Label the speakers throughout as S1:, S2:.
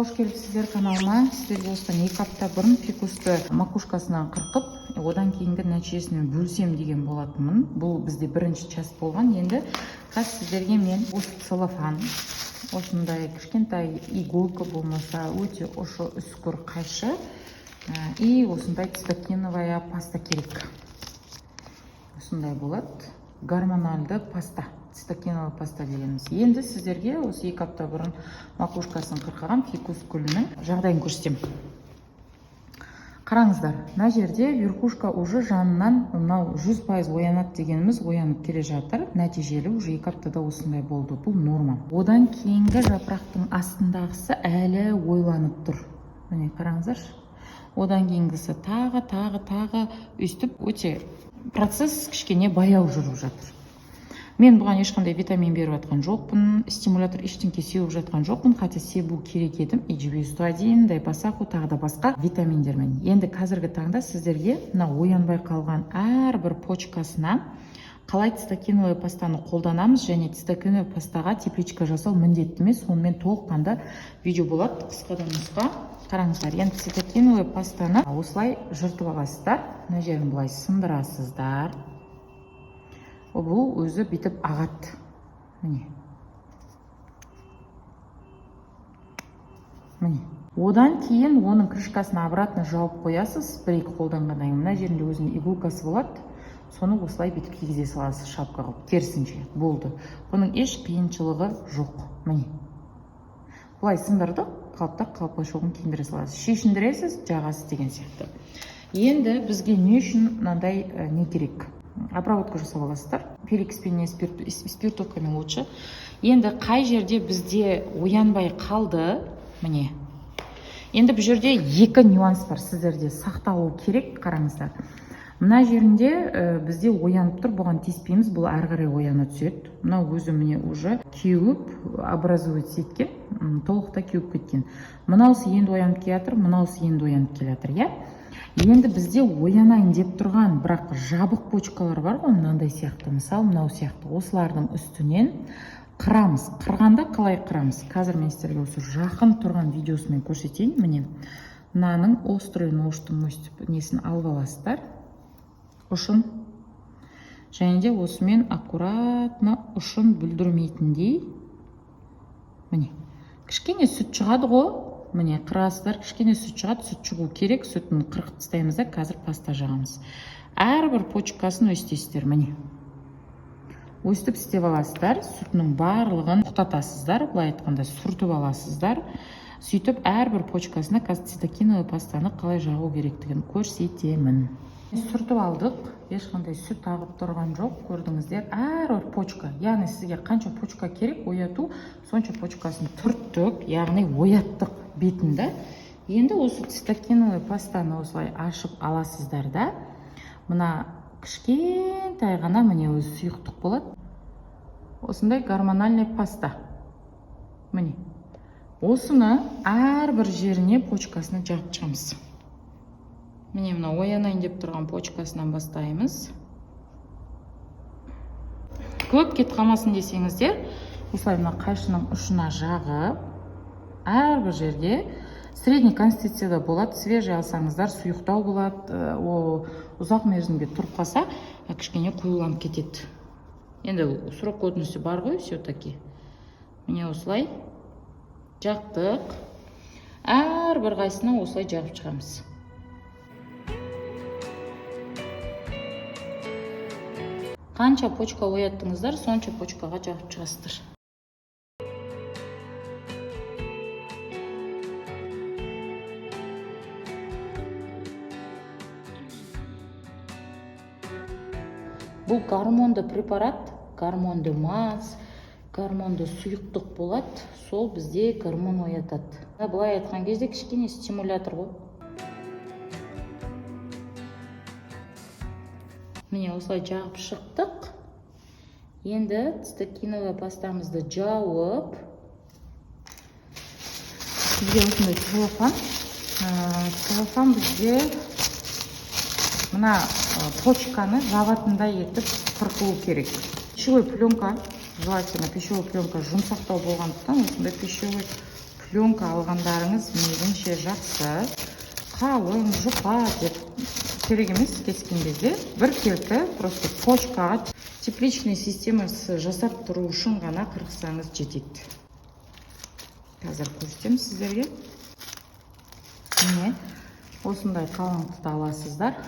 S1: Қош келіпсіздер каналыма. Сіздерге осыдан 2 апта бұрын фикусты макушкасынан қырқып, одан кейінгі нәтижесімен бөлісем деген болатынмын. Бұл бізде бірінші часть болған. Енді қазір сіздерге мен осы целлофан, осындай кішкентай иголка, болмаса өте ұшы үскір қайшы и осындай цитокиновая паста керек. Осындай болады, гормональды паста, цитокиновая паста дегеніміз. Енді сіздерге осы 2 апта бұрын макушкасын қырқыған фикус гүлінің жағдайын көрсетемін. Қараңыздар, мына жерде верхушка уже жанынан, мынау 100% оянады дегеніміз, оянып келе жатыр. Нәтижелі уже 2 аптада осындай болды, бұл норма. Одан кейінгі жапырақтың астындағысы әлі ойланып тұр, міне, қараңыздаршы. Одан кейінгісі тағы, тағы, тағы, өйстіп өте процесс кішкене баяу жүріп жатыр. Мен бұған ешқандай витамин беріп жатқан жоқпын, стимулятор, ештеңке сеуіп жатқан жоқпын, хотя себу керек едім, EGB 101, дайпасаху, тағы да басқа витаминдермен. Енді қазіргі таңда сіздерге мына оянбай қалған әрбір почкасына қалай цитокиновая пастаны қолданамыз және цитокиновая пастаға тепличка жасау міндетті ме, сонымен толыққанды видео болады, қысқадан нұсқа. Қараңыздар, енді цитокиновая пастаны осылай жыртып аласыздар, мына жерін былай сындырасыздар, бұл өзі бүйтіп ағады, міне, міне. Одан кейін оның крышкасын обратно жауып қоясыз. Бір екі қолданғаннан кейін мына жерінде өзінің иголкасы болады, соны осылай бүйтіп кигізе саласыз шапка қылып, керісінше. Болды, бұның еш қиыншылығы жоқ. Міне, былай сындырдық, қалыпта колпачогын киіндіре саласыз, шешіндіресіз, жағасыз деген сияқты. Енді бізге не үшін мынандай не керек? Обработка жасап аласыздар перекиспен, не спиртовкамен лучше. Енді қай жерде бізде оянбай қалды? Міне, енді бұл жерде екі нюанс бар, сіздерде сақталу керек. Қараңыздар, мына жерінде бізде оянып тұр, бұған тиіспейміз, бұл әрі қарай ояна түседі. Мынау өзі, міне, уже кеуіп, образовать еткен, толықтай кеуіп кеткен. Мынаусы енді оянып келе жатыр, мынаусы енді оянып келе жатыр, иә. Енді бізде оянайын деп тұрған, бірақ жабық почкалар бар ғой, мынандай сияқты, мысалы, мынау сияқты. Осылардың үстінен қырамыз. Қырғанда қалай қырамыз? Қазір мен сіздерге осы жақын тұрған видеосымен көрсетейін. Міне, мынаның острый ножтың өстіп несін алып аласыздар, ұшын, және де осымен аккуратно ұшын бүлдірмейтіндей. Міне, кішкене сүт шығады ғой, міне, қырасыздар, кішкене сүт шығады. Сүт шығу керек, сүтін қырқып тастаймыз да, қазір паста жағамыз. Әрбір почкасын өстесіздер, міне, өстіп істеп аласыздар. Сүтінің барлығын тоқтатасыздар, былай айтқанда, сүртіп аласыздар. Сөйтіп әрбір почкасына қазір цитокиновый пастаны қалай жағу керектігін көрсетемін. Сүртіп алдық, ешқандай сүт ағып тұрған жоқ, көрдіңіздер. Әрбір почка, яғни сізге қанша почка керек ояту, сонша почкасын түрттік, яғни ояттық бетін да. Енді осы цитокиновый пастаны осылай ашып аласыздар да, мына кішкентай ғана, міне, өзі сұйықтық болады, осындай гормональный паста. Міне, осыны әрбір жеріне, почкасына жағып шығамыз. Міне, мына оянайын деп тұрған почкасынан бастаймыз. Көп кетіп қалмасын десеңіздер, осылай мына қайшының ұшына жағып, әрбір жерге. Средний консистенцияда болады. Свежий алсаңыздар, сұйықтау болады, ол ұзақ мерзімге тұрып қалса, кішкене қоюланып кетеді. Енді срок годности бар ғой все таки. Міне, осылай жақтық, әрбір қайсысына осылай жағып шығамыз. Қанша почка ояттыңыздар, сонша почкаға жағып шығасыздар. Бұл гормонды препарат, гормонды мазь, гормонды сұйықтық болады, сол бізде гормон оятады. Былай айтқан кезде, кішкене стимулятор ғой. Міне, осылай жағып шықтық. Енді цитокиновый пастамызды жауып, бізге осындай целлофан. Целлофан бізде мына почканы жабатындай етіп қырқылу керек. Пищевой пленка желательно, пищевой пленка жұмсақтау болғандықтан, осындай пищевой Пленка алғандарыңыз мейлінше жақсы. Қалың, жұқа деп керек емес. Кескен кезде біркелкі, просто почкаға тепличный системасы жасап тұру үшін ғана қырықсаңыз жетеді. Қазір көрсетемін сіздерге. Міне, осындай қалыңдықты аласыздар,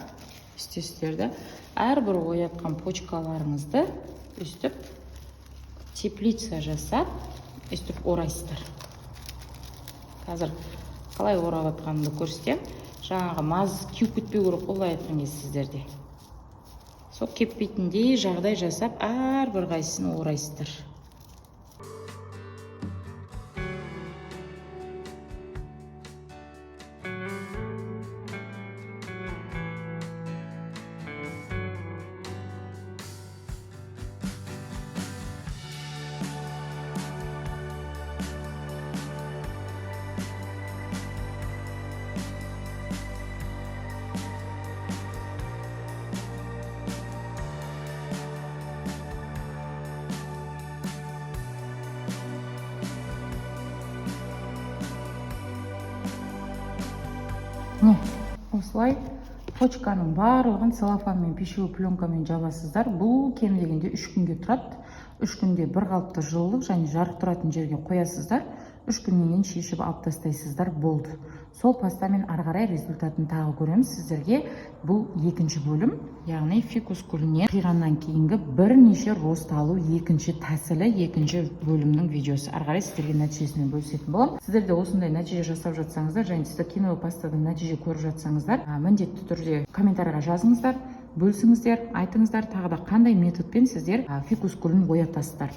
S1: істейсіздер де, әрбір оятқан почкаларыңызды өстіп теплица жасап, өстіп орайсыздар. Қазір қалай орап жатқанымды көрсетемін. Жаңағы маз кеуіп кетпеу керек қой, былай айтқан кезде сіздерде сол кеппейтіндей жағдай жасап, әрбір қайсысын орайсыздар. Міне, осылай почканың барлығын целлофанмен, пищевой пленкамен жабасыздар. Бұл кем дегенде 3 күнге тұрады. 3 күнде бір қалыпты жылылық және жарық тұратын жерге қоясыздар. 3 күннен кейін шешіп алып тастайсыздар, болды. Сол пастамен ары қарай результатын тағы көреміз. Сіздерге бұл екінші бөлім, яғни фикус гүлінен қиғаннан кейінгі бірнеше рост алу екінші тәсілі, екінші бөлімнің видеосы. Ары қарай сіздерге нәтижесімен бөлісетін боламын. Сіздер де осындай нәтиже жасап жатсаңыздар және цитокиновый пастадан нәтиже көріп жатсаңыздар, міндетті түрде комментарийға жазыңыздар, бөлісіңіздер, айтыңыздар, тағы да қандай методпен сіздер фикус гүлін оятасыздар.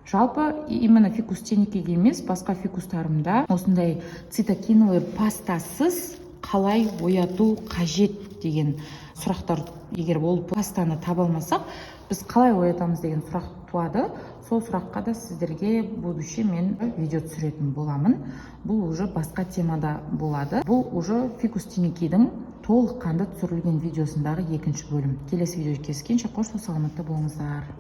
S1: Жалпы именно фикус тиникиге емес, басқа фикустарымда осындай цитокиновый пастасыз қалай ояту қажет деген сұрақтар, егер ол пастаны таба алмасақ, біз қалай оятамыз деген сұрақ туады. Сол сұраққа да сіздерге будущий мен видео түсіретін боламын. Бұл уже басқа темада болады. Бұл уже фикус тиникидің толыққанды түсірілген видеосындағы екінші бөлім. Келесі видео кездескенше, қош, сау саламатта болыңыздар.